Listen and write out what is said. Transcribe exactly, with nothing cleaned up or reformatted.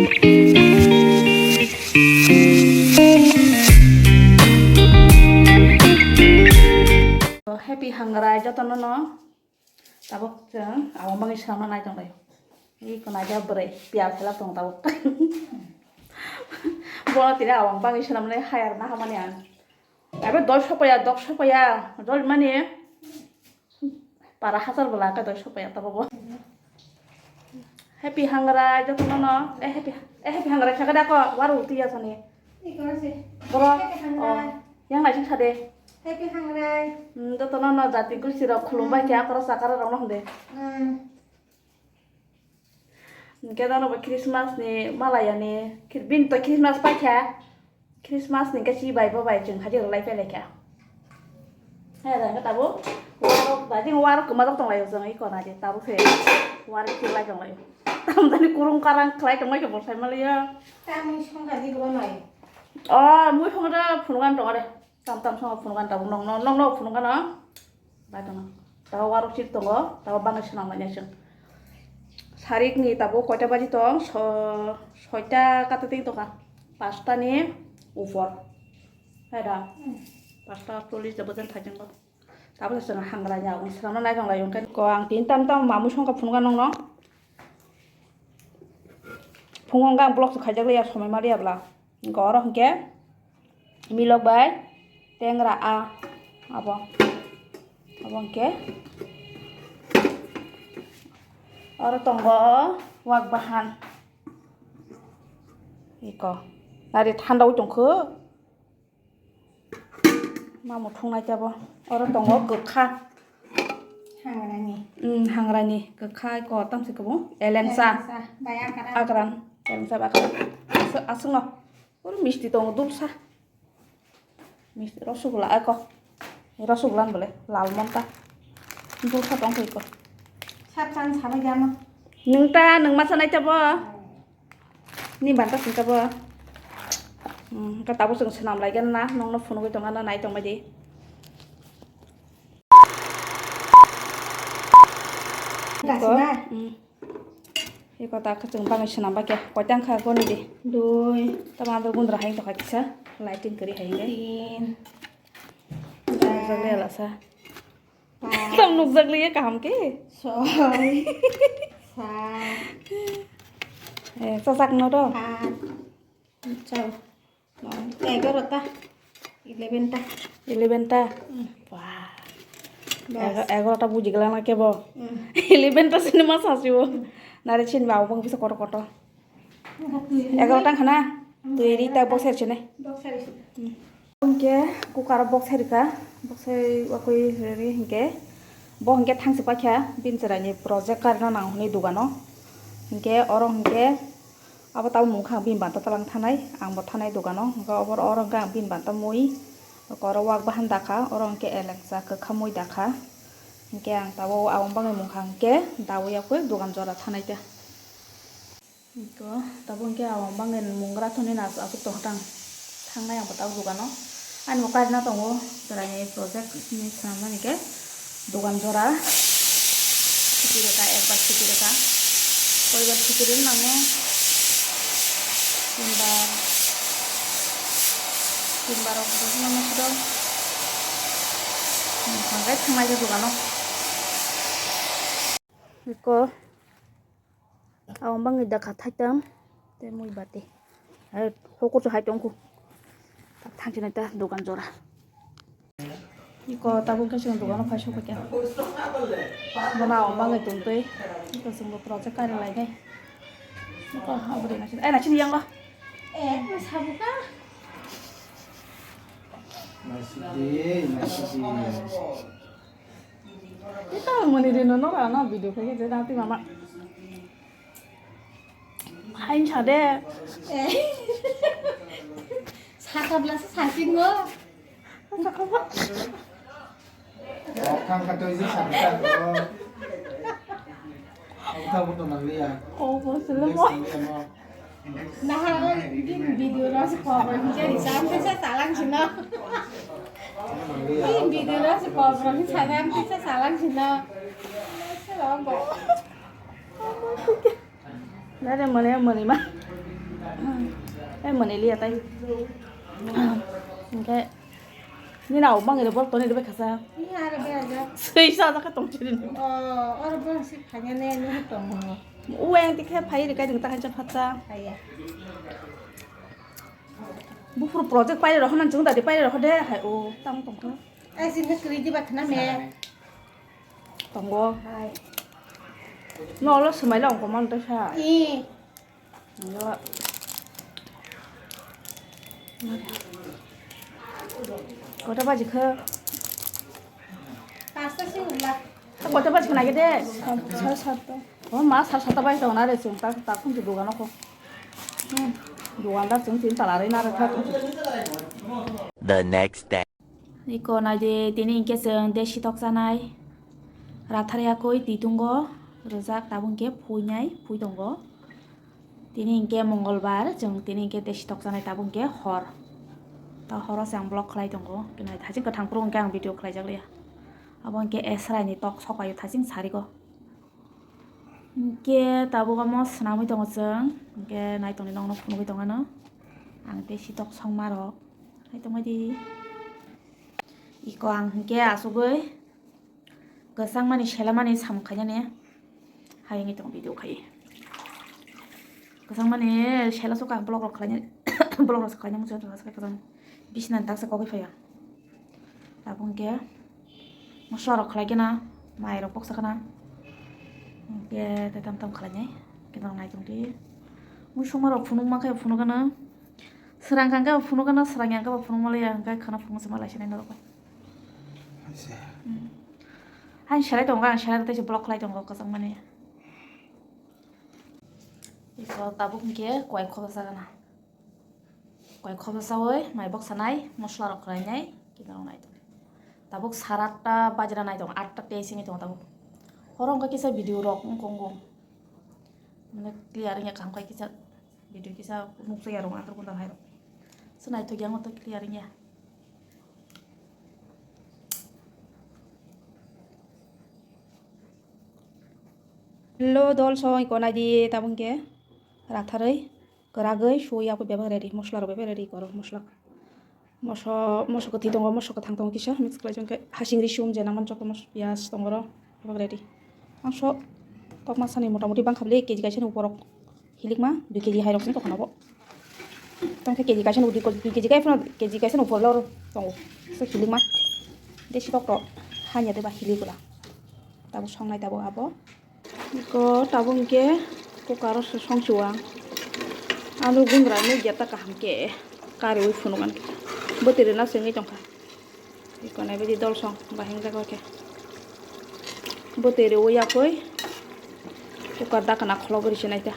Happy Hangrai jotono no. Tabuk chwng abang bagwi swnamna nai tonglaio. Iko naida bwrwi piyal khelak tongo tabuk. Bono tini abang bagwi swnamnai hayar na hamani ang. Abo dol sopaya, dok sopaya, dol mani para hachal bwla khe dol sopaya tabuk bo. Happy Hangrai jotono no. Eh, happy, eh, Happy Hangrai sakhe da ko, waru tiya sani. Iko se. Boro. Happy Hangrai. Oh, yang naising sade. Happy Hangrai. Hmm, jotono no jati gusti rok khulumbai khe, hmm, akorok sakara rok no hwnde. Hmm. Hwnkhe nono bo Christmas ni mala yani, khir-, bini to Christmas paikha. Christmas ni khe si bai bo bai chwng haji rwlai phai laikha. Hai da khe tabuk warok da jing warok kwma jok tong laio chwng iko na je tabuk se warok khir lai tong laio. Tamjani kurung karang khlai tong lai khe bo sai ma laio. Tamni songkha di bo nai. Oh, mui phungo da phunukani tongo de. Tam tam songo phunukani tabuk nokno, nokno phunukano. Bai tongno. Tabuk warok chip tongo, tabuk bangwi swnam lainai chwng. Sarikni tabuk koita baji tong, so-, soita kata twi tongkha. Pasta ni upor. Hai da. Hmm. Pasta chollish da bojan thajeng bo. Tabuk se chwng Hangrai ni abang swnamna nai tong lai, hwnkhe ko ang tin tam tam mamui songkha phunukha nokno. Phungo wngkha ang vlog se khaijak liya, somoi ma liya bwla. Hwnkhe oro hwnkhe milok bai tengra a abo. Abo hwnkhe oro tongo wak bahan. Iko. Nari thanda oi tongkho. Mamo thungnai tabo. Oro tongo kwkha. Hangrani. Hmm, hangrani. Kwkha iko tamse kubo. Elengsa. Elengsa. Bai akran. Akran. Elengsa bai akran. Aswk, aswkno. Oro misti tongo dulsa. Misti rosogula iko. Rosogula ni bole lal monta. Dulsa tongkha iko. Sat chan sabai gano. Nwng ta, nwng ma sanai tabo. Hmm. Ni banta singka bo. Hmm, ka tabuk chwng swnam lai gana, nokno phunugwi tongna nai tongbai di. Iko, hmm. Iko ta khe chwng bagwi swnam bai khe. Koitang kha goni di. Dui. Tamo andro gundra hai tongkha kisa. Lighting kwrwi hai hwnwi. Tin. Nukjak le ala sa. Tam nukjak liya kaham khe. Soi. Sat. Eh, chajak no do. Aat. Chao. Egarota. Eleven ta. Eleven ta. Hmm. Wah. Bas. Ega-, egarota buji gala na kebo. Hmm. Eleven ta cinema sasibo. Hmm. Nare chin ba obong bisa koto koto. Egarota khana. Hmm. Tui ri ta boxer chine. Boxer chine. Hmm. Hwnkhe cooker o boksai rwkha, boksai wakwi rwri hwnkhe bo hwnkhe thangsi paikha bini chwraini project karino nang hwnwi dogano. Hwnkhe oro hwnkhe abo tabuk mungkha bini banta twlang thanai, angbo thanai dogano. Hwnkhe oro hwnkhe ang bini banta mui, oro wak bahan dakha, oro hwnkhe elengsa kwkha mui dakha. Hwnkhe ang tabuk aboni bagwi mungkha hwnkhe dawi yakwi dogan jora thanai ta. Iko, tabuk hwnkhe aboni bagwi mungra thani nas aswk tongtang. Thangnai ang bo tabuk dogano. Ani bo karina tongo, chwraini project ni swnamnani khe dogan jora. Siti rwkha, ekbar siti rwkha. Koibar siti rwna nango? Tinbar. Tinbar rok bo phano siro. Thangnai khe dogano. Iko. Aboni bagwi dakha thaitang tei mui bati. Hai, hokur se hai tongkhu. Thansinai ta dogan jora. Iko tabuk khe chwng dogano phai sokphaikha. Bono aboni bagwi tongtwi. Iko chwngbo project kari lainai. Iko aboni naising, eh, naising yango. Eh, sabuka. Naising di, naising di. Ita mani rino no rano video khe je dati mama. Hain sade. Eh. Sakabla se sasingo. Sakabla. Thang kha to ji sakha. Ang ta buto manliya. Oh, bosle mo. Naha, bini video rw se khobor hwnsa risa, ang tisa salang sino. Bini video rw se khobor hwnsa, ang tisa salang sino. Nare mane mane ma. Eh, mani liya tai. Hingke, ni nao bang ere bol toni rebe kasa. Ni are be aja. Sei sa jaka tong chiri ni. Oh, oro bang si phanya ne ni tong mo. Uwe ang tikhe phai ri kai ding ta kancha phatsa. Phaya. Bufuru project paire rohor nang chwng dadi paire rohor de, hai o, tamo tongkha. Ai, sini kri di bathna me. Tongo. Hai. No, lo swmai lo ongko man ta sa. I. Yo. Kota baji kha. Pasta si ulla. Kota baji kha nai de. Sa, sa, sa. Oh, ma sa sata bai tong na re chwng ta, ta khum chu dugan ko. Hmm. Dugan da chwng tin tala re na re kha. The next day. Iko nai de tini hingke chwng desi tok chanai. Rathar yakoi twi tongo, rwjak tabuk hingke phui nai, phui tongo. Tini hingke Mongolbar, chwng tini hingke desi tok chanai tabuk hingke hor. Ta horo se ang vlog khlai tongo, kinai thaching kwthang phuru hingke ang video khlai jak liya. Abo hingke esrai ni tok sokayo thaching sarigo. Hingke tabuk omo swnamwi tongo chwng, hingke nai tongni nokno phunugwi tongano. Ang tei sitok songma rok. Nai tongmai di. Iko ang hingke asugwi kwchangmani selamani samung khainani. Hayungwi tong video khai. Kwchangmani sela suka vlog rok khlainani, vlog rok khlainani muchung tong aswk kwchang. Bisna taksa kogwi phaiya. Tabuk hingke. Mosla rok khlai kena, mai rok boksa khana. Hingke tei tam tam khlai nai. Kena nai tong di. Mui songma rok phunuk ma khe phunuk gana. Srang kang khe phunuk gana, srang yang khe phunuk ma le yang khe khana phunuk se ma lai se nai norok. Hai selai tongo, ang selai tei se block khlai tongo kwchang mani. Iko tabuk hingke kwai khoba sa gana. Koi khobo sawi mai bok sanai, mosla rok khlai nai, kisa rok nai tongo. Tabuk sara atta bajra nai tongo, atta tei simi tongo tabuk. Horo wngkha kisa video rok wngkha wngkha. Mane clear wngya kaham khai kisa video kisa nukjagya rok ator kunda hai rok. Se naithok ya wngkha clear wngya. Hello dol song iko nai di tabuk hingke ratharwi. Kwragwi suya khe bebak ready, mosla rok bebak ready koro, mosla. Moso, moso kwthwi tongo, moso kwthang tongo kisa, mix khlai chong khe hasing ri sum je nangmani chokma, piyaj tongo oro, bebak ready. Ang so tokma sani mota moti bangkha bwle, K G kaisa ni upor rok hilikma, dui K G hai rok sini tokona bo. Tang khe K G kaisa ni udi, dui K G kai phano, K G kaisa ni upor lo tongo. So hilikma, desi tok tok, hanya de ba hilik bwla. Tabuk songnai tabuk abo. Iko tabuk hingke cooker o se song si o ang. Alu gungra nukya ta kaham khe kariui phunuk ang khe. Bwtwi rwna se wngwi tongkha. Iko naibaidi dol song bahimjak khe. Bwtwi rwui yakui cooker dakana khulogwi rwse naikha.